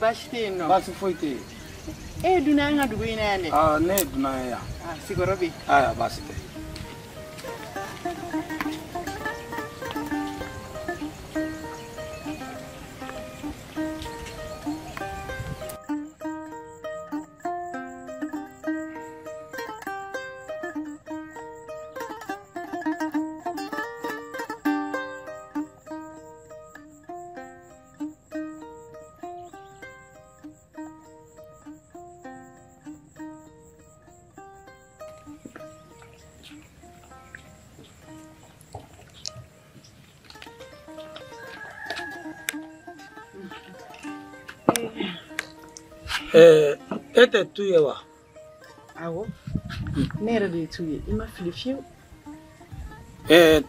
Baasi tɛ yen nɔ? Baasi foyi tɛ yen. E ye dunan an ka dugu in na yan dɛ. Aa, ne ye dunan ye yan. Aa, sigiyɔrɔ bɛ yen. Ayiwa, baasi tɛ. E tɛ tu ye wa? Awɔ, ne yɛrɛ de ye tu ye, i ma fili fiyewu.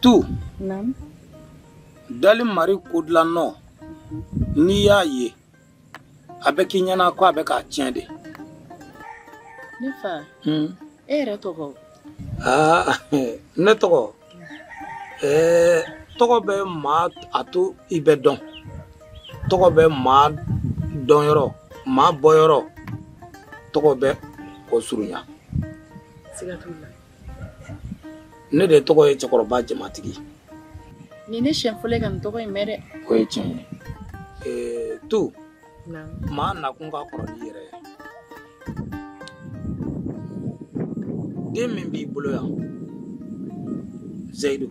Tu. Naamu. Dali mari kodilannɔ, n'i y'a ye, a bɛ k'i ɲɛna ko a bɛ k'a tiɲɛ de. Ne fa, e yɛrɛ tɔgɔ? Aa, ne tɔgɔ? Tɔgɔ bɛ maa a to i bɛ dɔn. Tɔgɔ bɛ maa dɔnyɔrɔ, maa bɔyɔrɔ, tɔgɔ bɛ o surunya. Siga t'o la. Ne de tɔgɔ ye cɛkɔrɔba jamatigi. Nin ne siɲɛ fɔlɔ ye ka nin tɔgɔ in mɛn dɛ. O ye tiɲɛ ye. Tu, maa nakun ka kɔrɔ n'i yɛrɛ ye. Den min b'i bolo yan, Seyidu.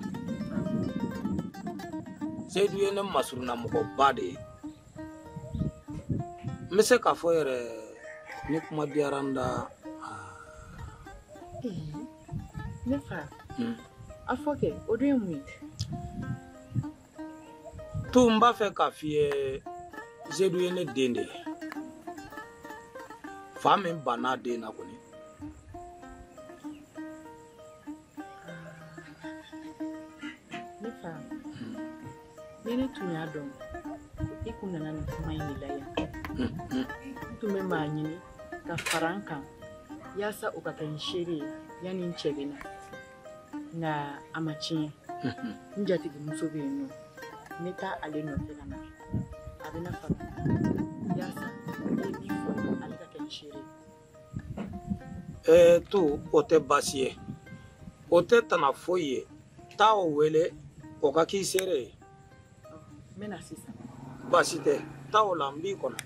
Seyidu ye ne masurunnamɔgɔba de ye. N bɛ se k'a fɔ yɛrɛ ni kuma diyara n da. Ne fa, a fɔ kɛ, o dun ye mun ye? Tu, n b'a fɛ k'a f'i ye, Seyidu ye ne den de ye. Fa min banna den na kɔni. Ne fa, ni ne tun y'a dɔn i kun nana nin kuma in de la yan. N tun bɛ maa ɲini ka fara n kan yaasa o ka kɛ n seere ye yanni n cɛ bɛ na. Nka a ma tiɲɛ. N jatigimuso bɛ yen nɔ. N bɛ taa ale nɔfɛ ka na. A bɛ na fara n kan yaasa ne ye min fɔ ale ka kɛ n seere ye. Tu, o tɛ baasi ye. O tɛ tana foyi ye. Taa o wele o ka k'i seere ye. N bɛ na sisan. Baasi tɛ. Taa o la, n b'i kɔnɔ.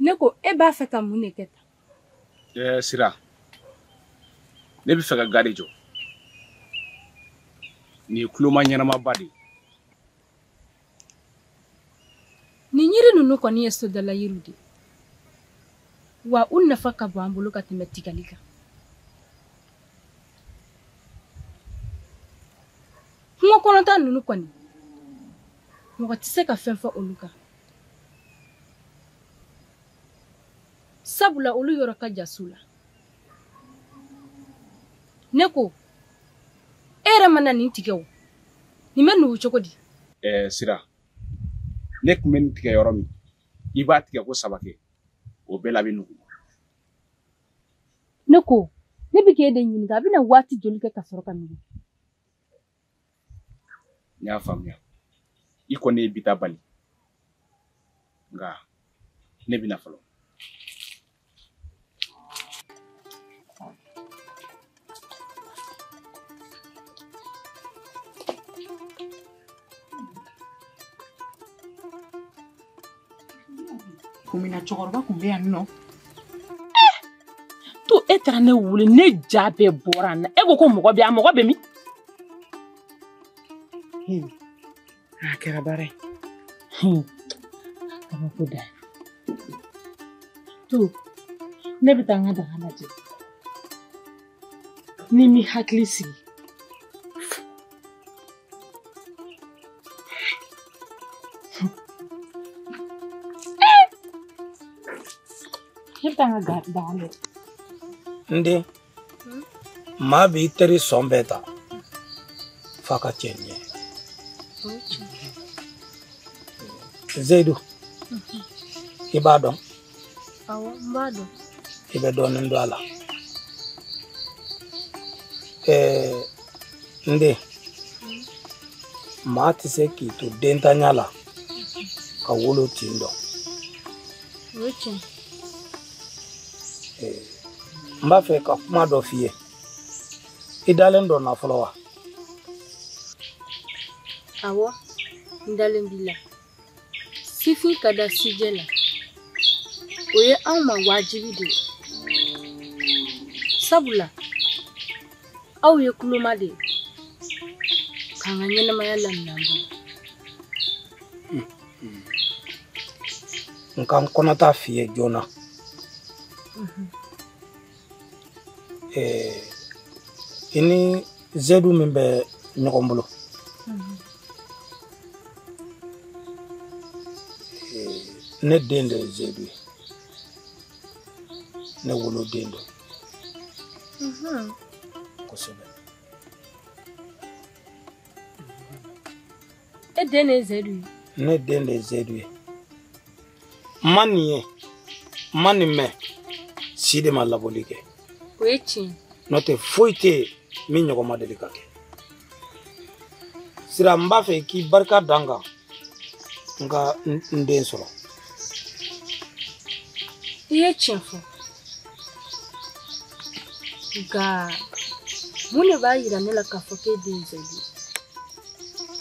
Ne ko e b'a fɛ ka mun de kɛ tan? Sira, ne bɛ fɛ ka ga de jɔ. Nin ye kuloma ɲɛnamaba de ye. Nin yiri ninnu kɔni ye sodala yiriw de ye. Wa u nafa ka bon an bolo ka tɛmɛ tigali kan. Kungo kɔnɔta ninnu kɔni, mɔgɔ tɛ se ka fɛn fɔ olu kan. Sabula olu yɔrɔ ka jan su la. Ne ko, e yɛrɛ mana nin tigɛ o, nin bɛ nugu cogo di? Sira, ne tun bɛ nin tigɛ yɔrɔ min, i b'a tigɛ ko saba kɛ, o bɛɛ la a bɛ nugu. Ne ko, ne bɛ k'e de ɲininka, a bɛna waati joli kɛ ka sɔrɔ ka nugu? N y'a faamuya. I kɔni ye bi ta bali. Nka ne bɛna fɔlɔ. Kumina cɛkɔrɔba kun bɛ yan nɔ. To e taara ne wele, ne ja bɛɛ bɔra n na. E ko ko mɔgɔ bɛ yan, mɔgɔ bɛ min? kɛra baara ye. Kabako da. To, ne bɛ taa n ka daga lajɛ. Ni m'i hakili sigi. Ne bɛ taa n ka daga lajɛ. N den, maa b'i teri sɔn bɛɛ ta f'a ka cɛ ɲɛ. Zeyidu, i b'a dɔn? Awɔ, n b'a dɔn. I bɛ dɔɔnin dɔn a la. N den, maa tɛ se k'i to dentanya la ka wolo tin dɔn. O ye tiɲɛ. N b'a fɛ ka kuma dɔ f'i ye. I dalen dɔ na fɔlɔ wa? Awɔ, n dalen b'i la. Sifin ka da sijɛ la. O ye anw ma wajibi de ye. Sabula, aw ye kuloma de ye k'an ka ɲɛnamaya laminɛ an bolo. N ka n kɔnɔta f'i ye joona. I ni Zedu min bɛ ɲɔgɔn bolo. Ne den de ye Zedu ye. Ne woloden don. Kosɛbɛ. E den de ye Zedu ye? Ne den de ye Zedu ye. N ma nin ye, n ma nin mɛn, si de ma labɔli kɛ. O ye tiɲɛ. N'o tɛ foyi tɛ yen min ɲɔgɔn ma deli ka kɛ. Sira, n b'a fɛ k'i barika da n kan n ka n den sɔrɔ. I ye tiɲɛ fɔ. Nka mun de b'a yira ne la k'a fɔ k'e den ye Zedu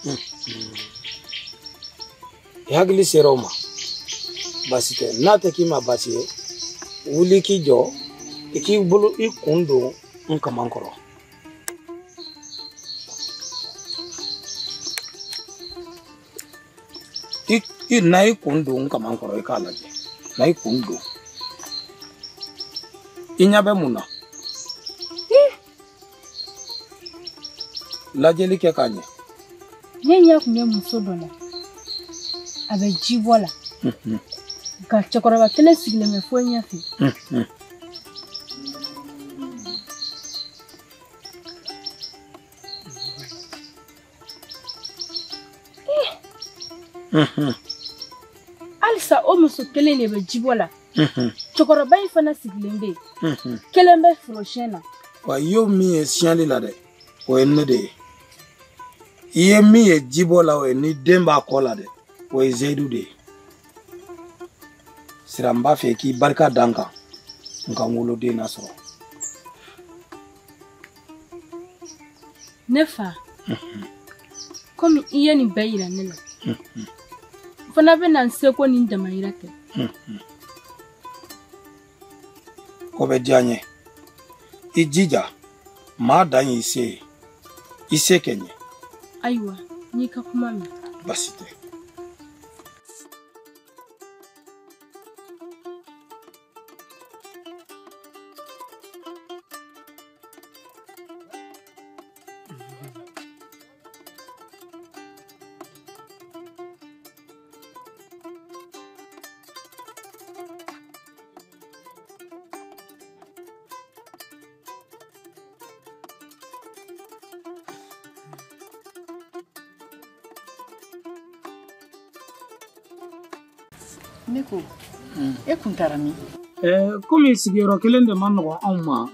ye? I hakili sera o ma. Baasi tɛ. N'a tɛ k'i ma baasi ye, wuli k'i jɔ, i k'i bolo i kun don n kaman kɔrɔ. I na i kun don n kaman kɔrɔ i k'a lajɛ. Na i kun don. I ɲɛ bɛ mun na? Lajɛli kɛ k'a ɲɛ. Ne ɲɛ kun bɛ muso dɔ la. A bɛ ji bɔ la. Nka cɛkɔrɔba kelen sigilen bɛ fo ɲɛfɛ. Halisa o muso kelen de bɛ ji bɔ la. Cɛkɔrɔba in fana sigilen bɛ yen. Kelen bɛ foro siɲɛ na. Wa i y'o min ye siɲɛli la dɛ, o ye ne de ye. I ye min ye ji bɔ la, o ye ni den b'a kɔ la dɛ, o ye Zeyidu de ye. Sira, n b'a fɛ k'i barika da n kan, n ka n woloden nasɔrɔ. Ne fa, komi i ye nin bɛɛ yira ne la, n fana bɛ na n seko ni n damayira kɛ. O bɛ diya n ye. I jija, maa dan y'i se ye. I se kɛ n ye. Ayiwa, n y'i ka kuma mɛn. Baasi tɛ. Ne ko, e kun taara min? Komi sigiyɔrɔ kelen de ma nɔgɔn anw ma,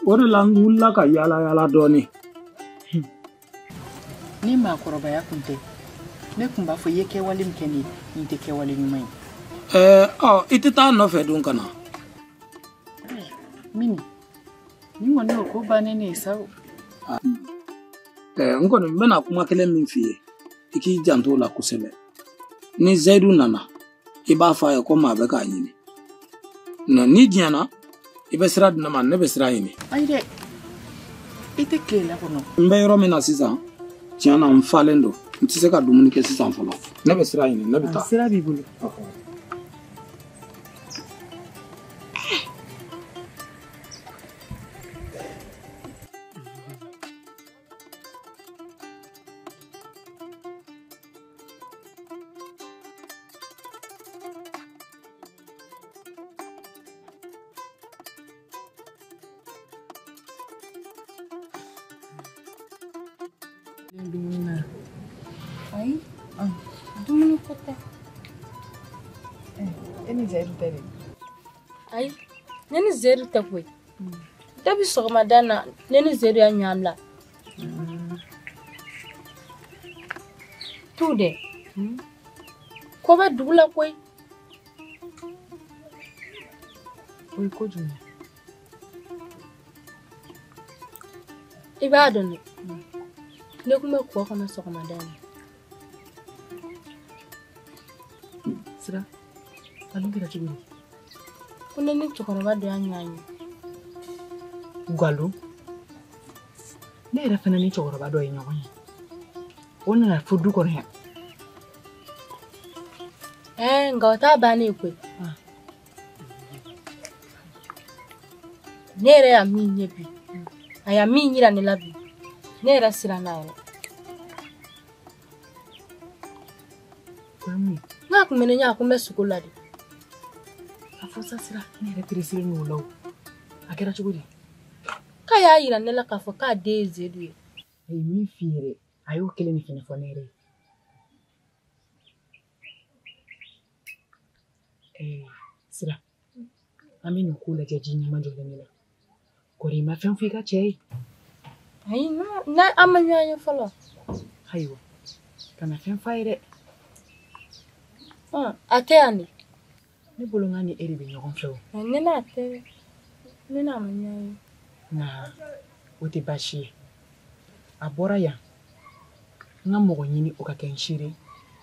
o de la n wulila ka yaala yaala dɔɔnin. Ni maakɔrɔbaya kun tɛ, ne kun b'a fɔ i ye kɛwale min kɛ nin ye, nin tɛ kɛwale ɲuman ye. Ɔ, i tɛ taa nɔfɛ dun ka na? Mimi, nin kɔni y'o ko bannen ne ye sa o. N kɔni n bɛna kuma kelen min f'i ye, i k'i janto o la kosɛbɛ. Ni Zeyidu nana, i b'a fɔ a ye ko maa bɛ k'a ɲini. N'i diɲɛna, i bɛ sira di ne ma, ne bɛ sira ɲini. Ayi dɛ, i tɛ tile la kɔnɔ. N bɛ yɔrɔ min na sisan, tiɲɛ na n falen don. N tɛ se ka dumuni kɛ sisan fɔlɔ. Ne bɛ sira ɲini, ne bɛ taa. Sira b'i bolo. Ayi, dumuni ko tɛ. E ni Zeyidu tɛ de? Ayi, ne ni Zeyidu tɛ koyi. Depuis sɔgɔmada na ne ni Zeyidu y'a ɲɔgɔn bila. Tu dɛ, ko bɛ dugu la koyi. O ye ko jumɛn? I b'a dɔn dɛ. Ne kun bɛ kɔ kɔnɔ sɔgɔmada in na. Sira, a dun kɛra cogo di? Ko ne ni cɛkɔrɔba dɔ y'a ɲɔgɔn ye. Nkalon? Ne yɛrɛ fana ni cɛkɔrɔba dɔ ye ɲɔgɔn ye. O nana fo du kɔnɔ yan. Nka o t'a bannen ye koyi. Ne yɛrɛ y'a min ye bi, a y'a min yira ne la bi, ne yɛrɛ siranna yɛrɛ. N'a kun bɛ ne ɲɛ, a kun bɛ sogo la de. A fɔ sa Sira, ne yɛrɛ peresilen don o la o. A kɛra cogo di? K'a y'a yira ne la k'a fɔ k'a den ye Zeyidu ye. A ye min f'i yɛrɛ, a y'o kelen de fɛnɛ fɔ ne yɛrɛ ye. Sira, an bɛ nin ko lajɛ ji ɲɛma jɔlen de la. Kɔri i ma fɛn fɔ i ka cɛ ye? Ayi, an ma ɲɔgɔn ye fɔlɔ. Ayiwa, kana fɛn f'a ye dɛ. A tɛ yan de. Ne bolo n k'a ni e de bɛ ɲɔgɔn fɛ o. Ne n'a tɛ, ne n'a ma ɲɔgɔn ye. Nka o tɛ baasi ye. A bɔra yan, n ka mɔgɔ ɲini o ka kɛ n seere.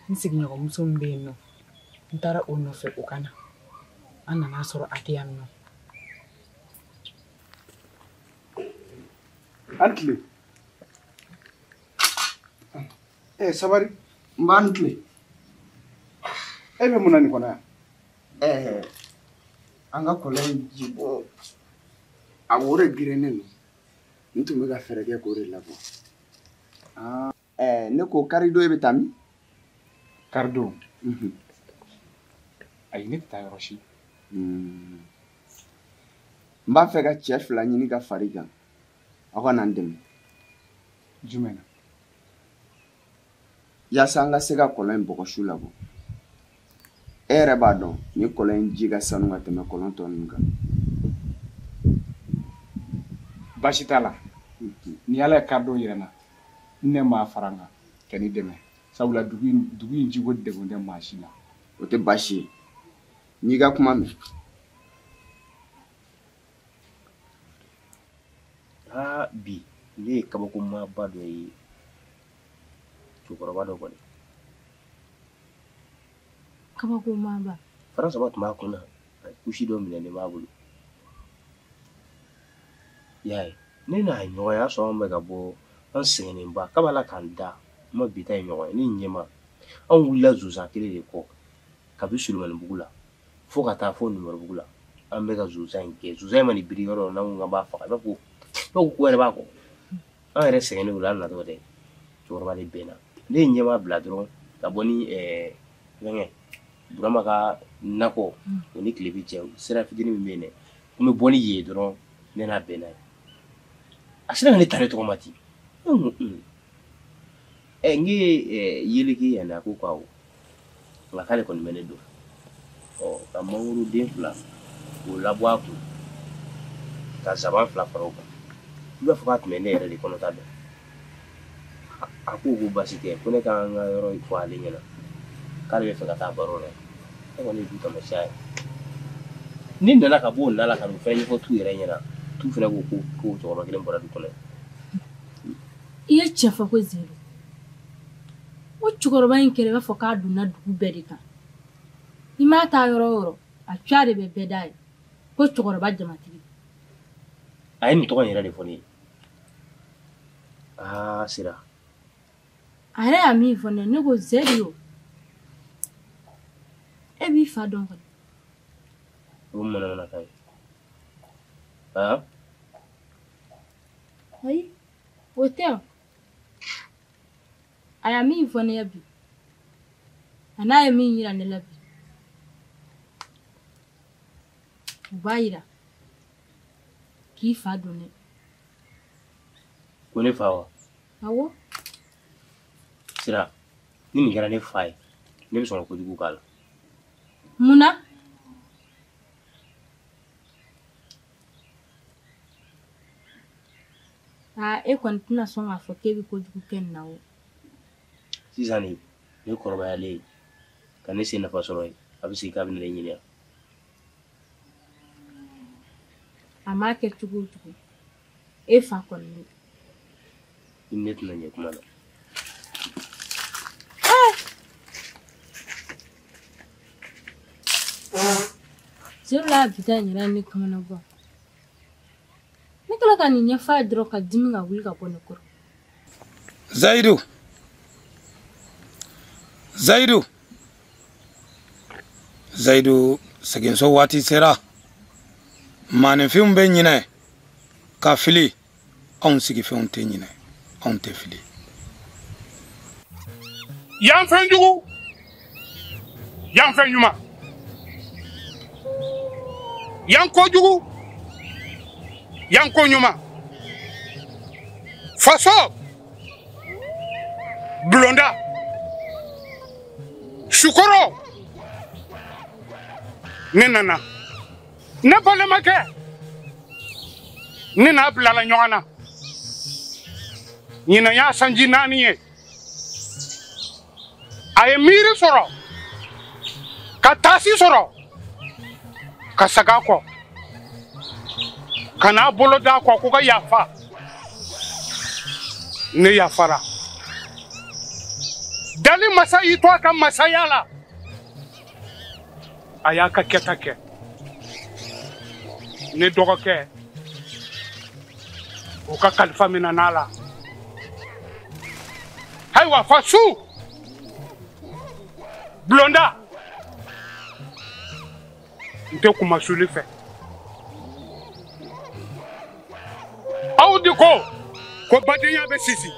N sigiɲɔgɔnmuso min bɛ yen nɔ, n taara o nɔfɛ o ka na. An nana sɔrɔ a tɛ yan nɔ. An tile. Sabari. N b'an tile. E bɛ mun na nin kɔnɔ yan? An ka kɔlɔn in ji bɔ, a wo de gerennen don. N tun bɛ ka fɛɛrɛ kɛ k'o de labɔ. Ne ko karidon e bɛ taa min? Karidon? Ayi, ne tɛ taa yɔrɔ si. N b'a fɛ ka cɛ fila ɲini ka far'i kan. Aw ka na n dɛmɛ. Jumɛn na? Yaasa an ka se ka kɔlɔn in bɔgɔsu labɔ. E yɛrɛ b'a dɔn ni kɔlɔn in ji ka sanu ka tɛmɛ kɔlɔn tɔ ninnu kan. Baasi t'a la. Ni Ala ye karidon yira n na, ne m'a fara n kan ka n'i dɛmɛ. Sabula dugu in jiko degun tɛ maa si la. O tɛ baasi ye. N'i ka kuma mɛn. Bi ne ye kabakomaba dɔ ye cɛkɔrɔba dɔ kɔni. Kabakomaba? Fara saba tun b'a kun na, a ye kusi dɔ minɛ ne b'a bolo. I y'a ye, ne n'a ɲɔgɔn ye, a sɔrɔ an bɛ ka bɔ an sɛgɛnnenba k'a b'a la k'an da, n ma bi ta ye ɲɔgɔn ye, ne ɲɛ ma. Anw wulila zonzan kelen de kɔ kabi Solomanibugu la fo ka taa fo Numɛribugu la. An bɛ ka zonzan in kɛ. Zonzan in ma nin biri yɔrɔ n'an ko k'an b'a faga, i b'a fɔ ko ko wɛrɛ b'a kɔ. An yɛrɛ sɛgɛnnen don, an natɔ dɛ. Cɛkɔrɔba de bɛnna. Ne ye ɲɛmaa bila dɔrɔn ka bɔ ni fɛngɛ Burama ka nakɔ o ni tilebi cɛ sira fitinin min bɛ yen dɛ. N bɛ bɔ ni yen dɔrɔn ne n'a bɛnna ye. A sera ka ne ta ne tɔgɔ ma ten. N ye yeleke yan a ko ko awɔ. Nka k'ale kɔni bɛ ne dɔn. Ka mangoro den fila k'o labɔ a kun ka zaban fila fara o kan. I b'a fɔ k'a tun bɛ ne yɛrɛ de kɔnɔ ta dɔn. A ko ko baasi tɛ, ko ne k'an ka yɔrɔ fɔ ale ɲɛna k'ale bɛ fɛ ka taa baro la. Ne kɔni ye du taamasiyɛn ye. Ne nana ka bɔ o na la ka n'o fɛnɛ ɲɛfɔ tu yɛrɛ ɲɛna. Tu fɛnɛ ko ko cɛkɔrɔba kelen bɔra du kɔnɔ. I ye tiɲɛ fɔ ko Zeyidu. O cɛkɔrɔba in kɛra i b'a fɔ k'a donna dugu bɛɛ de kan. I m'a taa yɔrɔ o yɔrɔ, a cuya de bɛ bɛɛ da ye. Ko cɛkɔrɔba jamatigi. A ye nin tɔgɔ in yɛrɛ de fɔ ne ye. Sira. A yɛrɛ y'a min fɔ ne, ne ko Zedu o, e b'i fa dɔn kɔni. O manamanakan ye. Han? Ayi, o tɛ o. A y'a min fɔ ne ye bi, a n'a ye min yira ne la bi, o b'a yira k'i fa don ne. Ko ne fa wa? Awɔ. Sira, ni nin kɛra ne fa ye, ne bɛ sɔn ka kojugu k'a la. Mun na? Aa, e kɔni tɛna sɔn k'a fɔ k'e bɛ kojugu kɛ nin na o. Sisan de, ne kɔrɔbayalen ka ne se nafa sɔrɔ ye, a bɛ segin k'a bɛ na ne ɲininka. A m'a kɛ cogo o cogo, e fa kɔni don. I ni ne tɛna ɲɛ kuma la. Zedu la bi ta in yɛrɛ ye ne kamana gan. Ne kɛlen ka nin ɲɛf'a ye dɔrɔn ka dimi ka wuli ka bɔ ne kɔrɔ. Zayidu, Zayidu, Zayidu, seginso waati sera. Maaninfinw bɛ ɲinɛ ka fili, anw sigifɛnw tɛ ɲinɛ, anw tɛ fili. Yan fɛn jugu, yan fɛn ɲuman, yan kojugu, yan ko ɲuman. Faso bulonda, sukɔrɔ, ne nana, ne balimakɛ, ne n'a bilala ɲɔgɔn na. Ɲinan y'a sanji 4 ye. A ye miiri sɔrɔ, ka taasi sɔrɔ, ka sag'a kɔ, ka n'a bolo d'a kɔ ko ka yafa. Ne yafara. Dali masa y'i to a ka masaya la, a y'a ka kɛta kɛ. Ne dɔgɔkɛ, o ka kalifa minɛ n'a la. Ayiwa, fasu bulonda, n tɛ kumasuli fɛ. Aw de ko ko badenya bɛ sisi,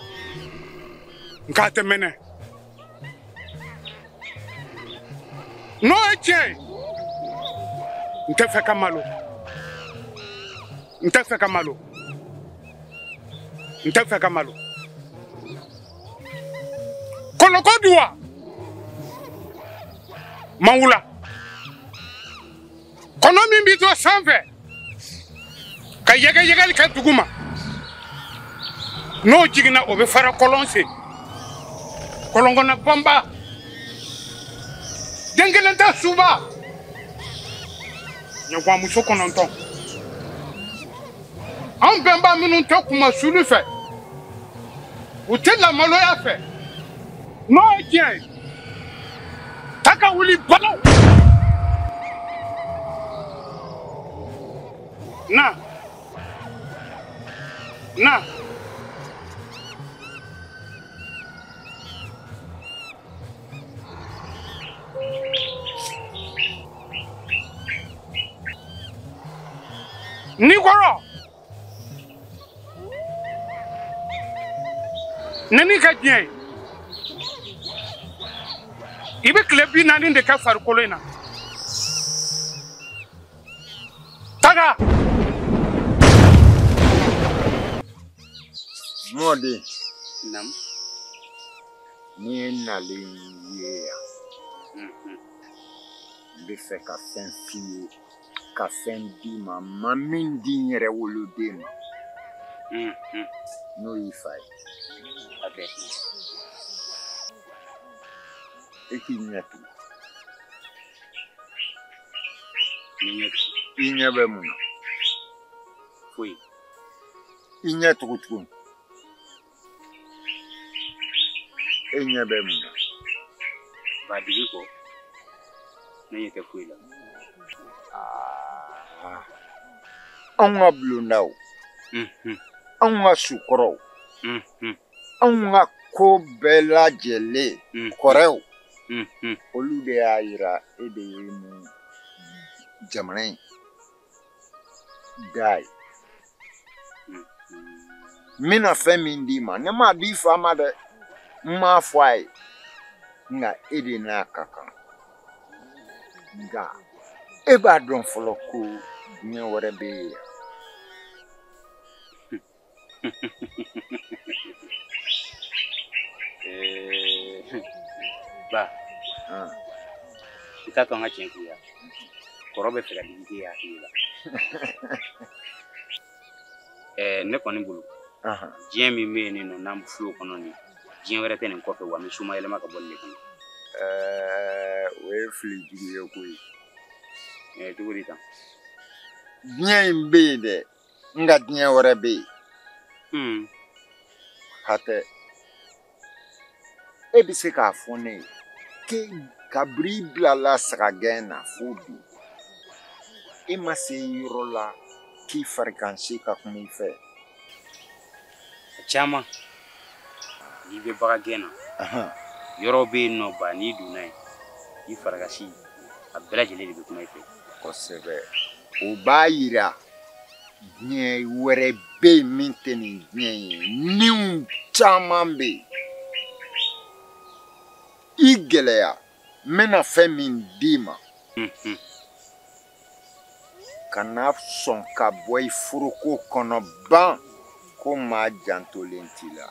nka a tɛ mɛnɛ. N'o ye tiɲɛ ye, n tɛ fɛ ka malo, n tɛ fɛ ka malo, n tɛ fɛ ka malo. Kɔlɔkɔ duwa manwula, kɔnɔ min b'i to sanfɛ ka yɛgɛyɛgɛli kɛ duguma, n'o jiginna o bɛ fara kɔlɔn sen, kɔlɔn kɔnɔ banba, den kelen tɛ suba, ɲɛguwanmuso 9. Anw bɛnba minnu tɛ kumasuli fɛ, u tɛ lamaloya fɛ, n'o ye tiɲɛ ye, ta ka wuli balaw. Na, na. Ni kɔrɔ, ne n'i ka diɲɛ ye, i bɛ tile 40 de kɛ farikolo in na. Taga. Mɔden. Naamu. N'i ye nalen ye yan, n bɛ fɛ ka fɛn f'i ye, ka fɛn d'i ma, n ma min di n yɛrɛ woloden ma, n'o y'i fa ye. E k'i ɲɛ tugun. I ɲɛ bɛ mun na? Foyi. I ɲɛ tugun tuguni. E ɲɛ bɛ mun na? Ba dibi kɔ, ne ɲɛ tɛ foyi la. Aa, anw ka bulondaw, anw ka sukɔrɔw, anw ka Ko bɛɛ lajɛlen kɔrɛw olu de y'a yira e de ye nin jamana in da ye. N bɛna fɛn min d'i ma, ne m'a di fa ma dɛ, n m'a fɔ a ye, nka e de n'a ka kan. Nka e b'a dɔn fɔlɔ ko diɲɛ wɛrɛ bɛ yen yan. Ba, i t'a to an ka tiɲɛ f'i ye, kɔrɔ bɛ fɛ ka digi k'e hakili la. Ne kɔni bolo, diɲɛ min bɛ yen nɔ n'an filɛ o kɔnɔ nin, diɲɛ wɛrɛ tɛ nin kɔfɛ wa n bɛ suma yɛlɛma ka bɔ nin de kɔnɔ. O ye fili jugu ye koyi. Cogo di tan? Diɲɛ in bɛ yen dɛ, nka diɲɛ wɛrɛ bɛ yen. Hatɛ, e bɛ se k'a fɔ ne ye k'e kabiri i bilala sagagɛn na fo bi, e ma se yɔrɔ la k'i farikansi ka kuma i fɛ? A caman. N'i bɛ bagan gɛn na, yɔrɔ bɛ yen nɔ ba n'i donna yen, i farikasi a bɛɛ lajɛlen de bɛ kuma i fɛ. Kosɛbɛ. O b'a yira diɲɛ wɛrɛ bɛ yen min tɛ nin diɲɛ ye. Niw caman bɛ yen. I gɛlɛya, n bɛna fɛn min d'i ma. Kana sɔn ka bɔ i foroko kɔnɔ ban ko maa jantolen t'i la.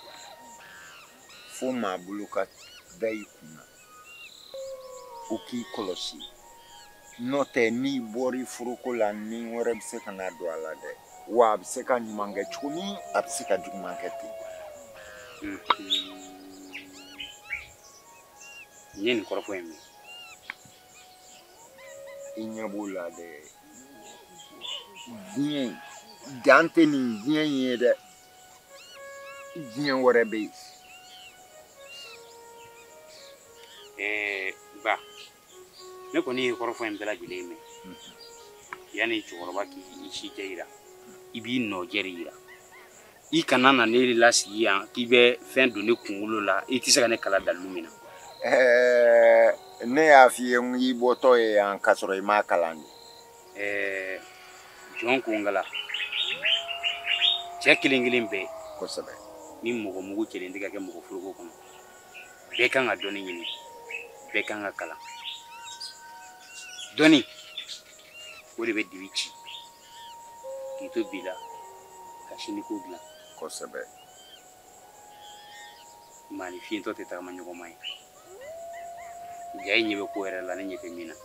Fo maa bolo ka da i kunna. O k'i kɔlɔsi. N'o tɛ n'i bɔra i foroko la, ni wɛrɛ bɛ se ka na don a la dɛ. Wa a bɛ se ka ɲuman kɛ cogo min, a bɛ se ka juguman kɛ ten. N ye nin kɔrɔfɔ in mɛn. I ɲɛ b'o la dɛ. Diɲɛ in, dan tɛ nin diɲɛ in ye dɛ. Diɲɛ wɛrɛ bɛ yen. Ba, ne kɔni ye kɔrɔfɔ in bɛɛ lajɛlen mɛn. Yanni cɛkɔrɔba k'i si jɛ yira, i b'i nɔ jɛ de yira. I kana na ne lasigi yan k'i bɛ fɛn don ne kunkolo la, i tɛ se ka ne kala dalilu min na. Ne y'a f'i ye n k'i bɔtɔ ye yan k'a sɔrɔ i m'a kalan de. Jɔn ko n kala, cɛ kelen kelen bɛɛ. Kosɛbɛ. Ni mɔgɔ mugu cɛlen tɛ ka kɛ mɔgɔ foroko kɔnɔ, bɛɛ kan ka dɔnni ɲini, bɛɛ kan ka kalan. Dɔnni, o de bɛ dibi ci k'i to bi la ka sini ko dilan. Kosɛbɛ. Maa ni fiyentɔ tɛ tagama ɲɔgɔn ma ye. Ja i ɲɛ bɛ ko yɛrɛ la, ne ɲɛ tɛ min na.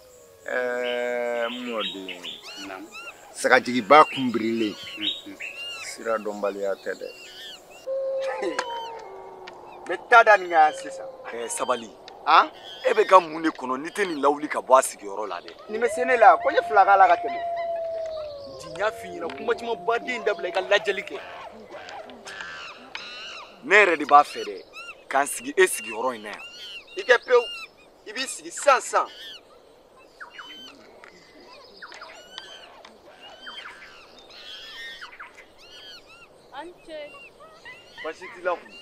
N mɔden. Naamu. Sagajigiba kunbirilen. Sira dɔnbaliya tɛ dɛ. N bɛ taa da nin kan sisan. Sabali. E bɛ ka mun de kɔnɔ n'i tɛ nin lawuli ka bɔ a sigiyɔrɔ la dɛ? Nin bɛ se ne la, ko n ye fila k'a la ka tɛmɛ. N y'a f'i ɲɛna kuma caman baden dabila i ka lajɛli kɛ. Ne yɛrɛ de b'a fɛ dɛ k'an sigi e sigiyɔrɔ in na yan. I kɛ pewu, i b'i sigi sisan sisan. An ce. Baasi t'i la kun.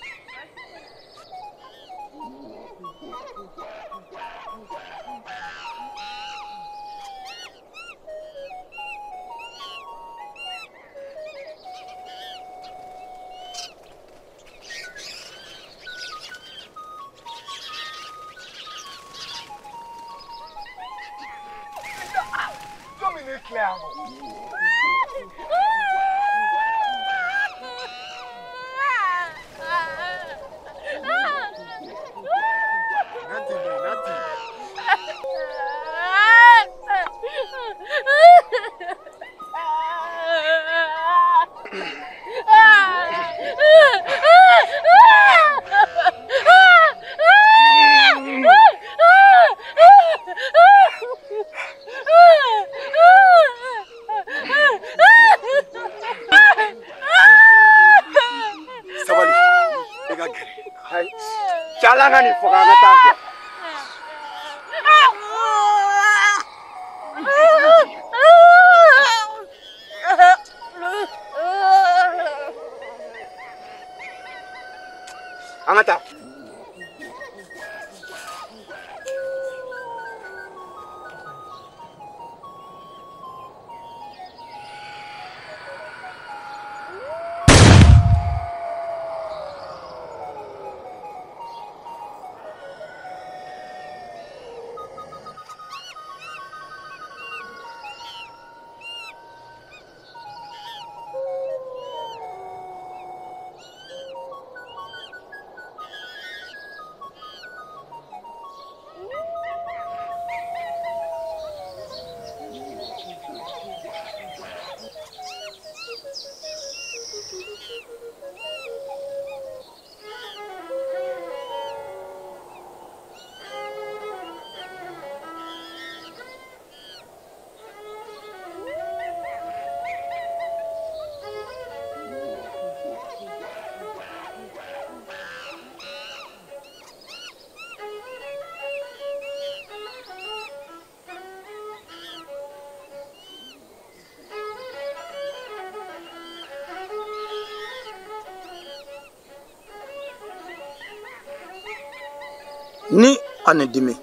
Ni ani dimi.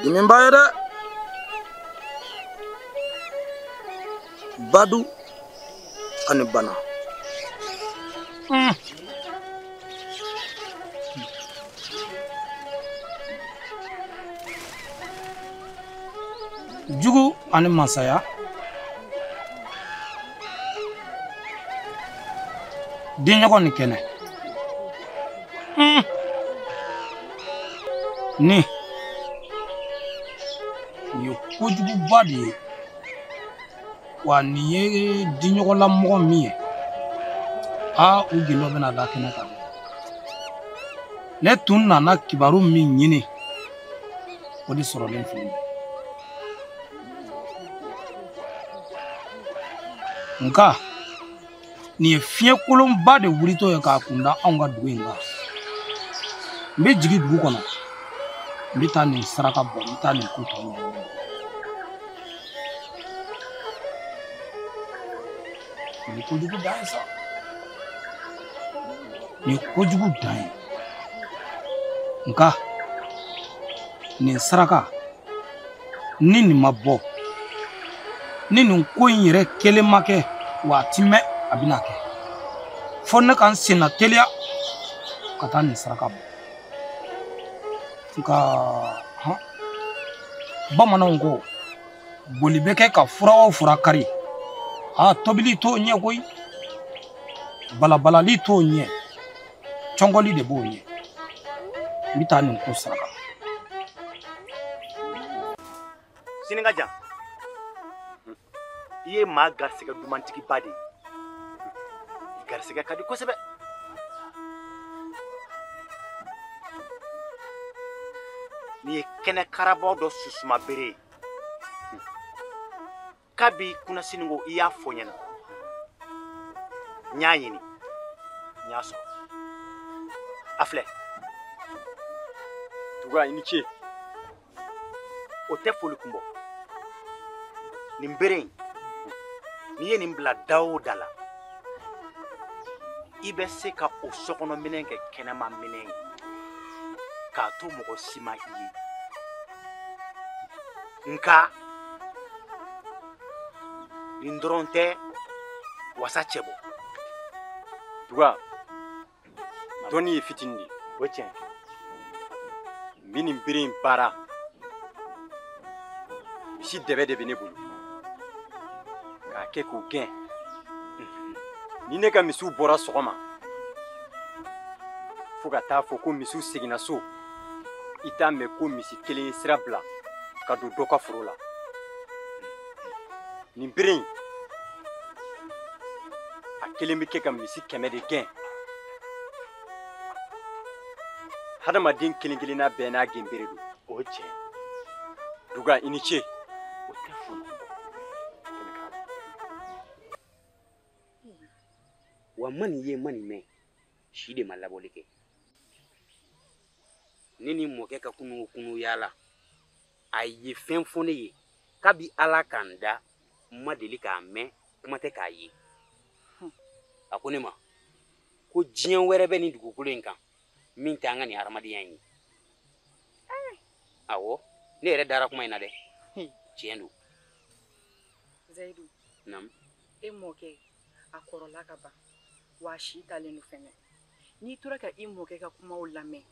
Dimi ba ye dɛ. Badu ani bana. Jugu ani masaya. Denɲɔgɔn ni kɛnɛ. Ni nin ye kojuguba de ye. Wa nin ye diɲɔgɔnlamɔgɔ min ye, aa u gindo bɛna da kɛnɛ kan. Ne tun nana kibaru min ɲini, o de sɔrɔlen filɛ. Nka nin ye fiɲɛkolonba de wulitɔ ye k'a kunda anw ka dugu in kan. N bɛ jigin dugu kɔnɔ, n bɛ taa nin saraka bɔ, n bɛ taa nin ko tɔ ɲɛɲini. Nin ye kojugu dan ye sa. Nin ye kojugu dan ye. Nka nin saraka ni nin ma bɔ, ni nin ko in yɛrɛ kelen ma kɛ, wa a ti mɛn a bɛna kɛ. Fo ne ka n senna teliya ka taa nin saraka bɔ. Nka hɔn, bamananw ko boli bɛ kɛ ka fura o fura kari, aa tobili t'o ɲɛ koyi, balabalali t'o ɲɛ, cɔngɔli de b'o ɲɛ. N bɛ taa nin ko saraka. Sini ka jan, i ye maa garisɛgɛ dumantigiba de ye. I garisɛgɛ ka di kosɛbɛ. N'i ye kɛnɛ karabɔ dɔ susuma bere ye, kabi kunasini ko i y'a fɔ n ɲɛna, n y'a ɲini, n y'a sɔrɔ. A filɛ. Duga, i ni ce. O tɛ foli kun bɔ. Nin bere in, n'i ye nin bila da o da la, i bɛ se ka o sokɔnɔ minɛn kɛ kɛnɛma minɛn ye, k'a to mɔgɔ si ma i ye. Nka nin dɔrɔn tɛ wasa cɛ bɔ. Duga, dɔnni ye fitinin de ye. O tiɲɛ. N bɛ nin bere in baara. Misi dɛbɛ de bɛ ne bolo k'a kɛ k'o gɛn. Ni ne ka misiw bɔra sɔgɔma fo ka taa fɔ ko misiw seginna so, i t'a mɛn ko misi kelen ye sira bila ka don dɔ ka foro la. Nin bere in, a kelen bɛ kɛ ka misi 100 de gɛn. Hadamaden kelen kelenna bɛɛ n'a gɛnbere don. O ye tiɲɛ. Duga, i ni ce. O tɛ foli kun bɔ. Wa ma nin ye, ma nin mɛn, si de ma labɔli kɛ. Ne ni mɔkɛ ka kunun kunun yaala, a ye fɛn fɔ ne ye kabi Ala k'an da, n ma deli k'a mɛn, kuma tɛ k'a ye. A ko ne ma ko diɲɛ wɛrɛ bɛ nin dugukolo in kan min tɛ an ka nin hadamadenya in ye. Awɔ, ne yɛrɛ dara kuma in na dɛ. Tiɲɛ don. Zayidu. Naamu. E mɔkɛ a kɔrɔla ka ban, wa a si talen don fɛnɛ. N'i tora ka i mɔkɛ ka kumaw lamɛn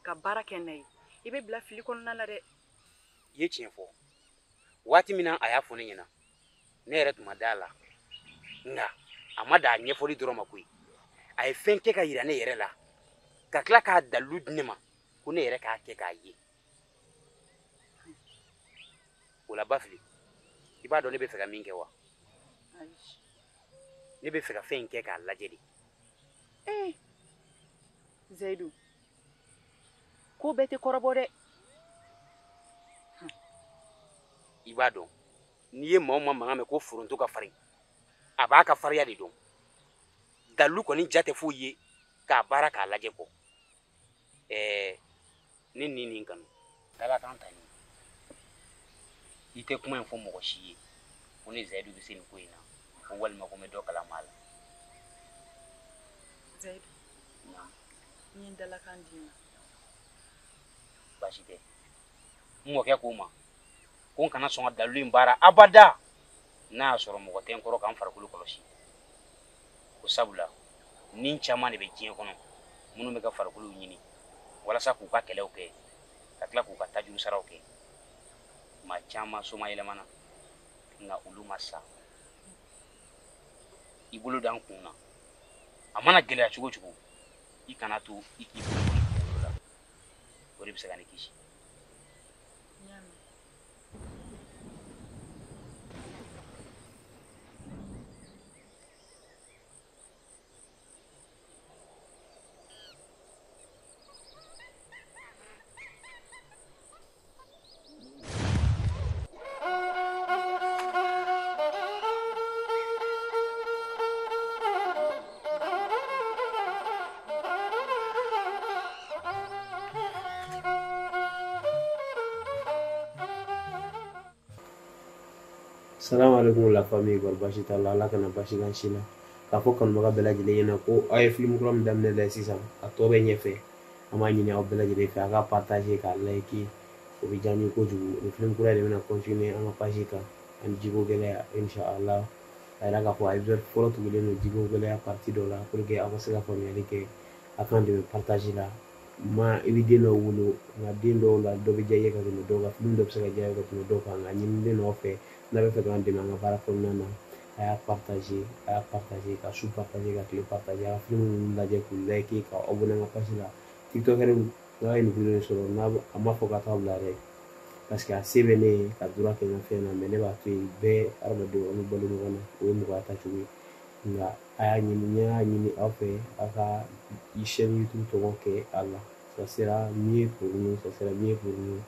ka baara kɛ n'a ye, i bɛ bila fili kɔnɔna la dɛ. I ye tiɲɛ fɔ. Waati min na a y'a fɔ ne ɲɛna, ne yɛrɛ tun ma da a la. Nka a ma dan a ɲɛfɔli dɔrɔn ma koyi. A ye fɛn kɛ ka yira ne yɛrɛ la, ka tila k'a dalilu di ne ma ko ne yɛrɛ k'a kɛ k'a ye. O la Bafili, i b'a dɔn ne bɛ fɛ ka min kɛ wa? Ne bɛ fɛ ka fɛn in kɛ k'a lajɛ de. Zayidu, ko bɛɛ tɛ kɔrɔbɔ dɛ. I b'a dɔn, n'i ye maa o maa mankan mɛn ko foronto ka farin, a b'a ka farinya de dɔn. Dalilu kɔni ja tɛ foyi ye k'a baara k'a lajɛ kɔ. Ne ni nin kanu, dalakan ta nin. I tɛ kuma in fɔ mɔgɔ si ye ko ne Zayidu bɛ se nin ko in na, ko walima ko n bɛ dɔ kalama a la. Zayidu. N ye n dalakan d'i ma. Baasi tɛ. N mɔkɛ ko n ma ko n kana sɔn ka dalilu in baara abada n'a y'a sɔrɔ mɔgɔ tɛ n kɔrɔ ka n farikolo kɔlɔsi. Ko sabula ni caman de bɛ diɲɛ kɔnɔ minnu bɛ ka farikolow ɲini walasa k'u ka kɛlɛw kɛ ka tila k'u ka tajuru saraw kɛ. Maa caman soma yɛlɛmana nka olu ma sa. I bolo da n kun na, a mana gɛlɛya cogo o cogo i kana to i k'i bolo bɔ i kunkolo la, o de bɛ se ka ne kisi. Salam alaikum la famille, kɔri baasi t'a la, Ala kana baasi k'an si la. K'a fɔ kanubaga bɛɛ lajɛlen ɲɛna ko aw ye film kura min daminɛ la sisan, a tɔ bɛ ɲɛfɛ. An b'a ɲini aw bɛɛ lajɛlen fɛ a ka partager k'a like, o bɛ diya n ye kojugu. Nin film kura de bɛna continuer an ka page kan ani jiko gɛlɛya inshallah. A yira k'a fɔ a épisode fɔlɔ tugulen don jiko gɛlɛya partie dɔ la pour que aw ka se ka faamuyali kɛ. A k'an dɛmɛ partage la. Ma i bɛ den dɔw wolo, nka den dɔw la dɔ bɛ diya i ye ka tɛmɛ dɔw kan, film dɔ bɛ se ka diya i ye ka tɛmɛ dɔw kan, nka ɲininen don aw fɛ n'a bɛ fɛ k'an dɛmɛ an ka baara kɔnɔna na, a y'a partager, a y'a partager, ka su partager, ka tile partager, a ka film ninnu lajɛ k'u like, ka abonner an ka page la. TikTokɛriw n'a ye nin video in sɔrɔ, n'a a ma fɔ ka taa bila dɛ, parce que a se bɛ ne ye ka droit kɛ n ka fɛn na, mais ne b'a to yen bɛɛ hadamadenw an bɛ balo ɲɔgɔn na, o ye mɔgɔya taacogo ye. Nka a y'a ɲini, n y'a ɲini aw fɛ aw ka chaîne YouTube tɔgɔ kɛ a la, ça sera mieux pour nous, ça sera mieux pour nous.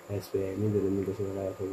Respect, ni donna min gosi ala ka.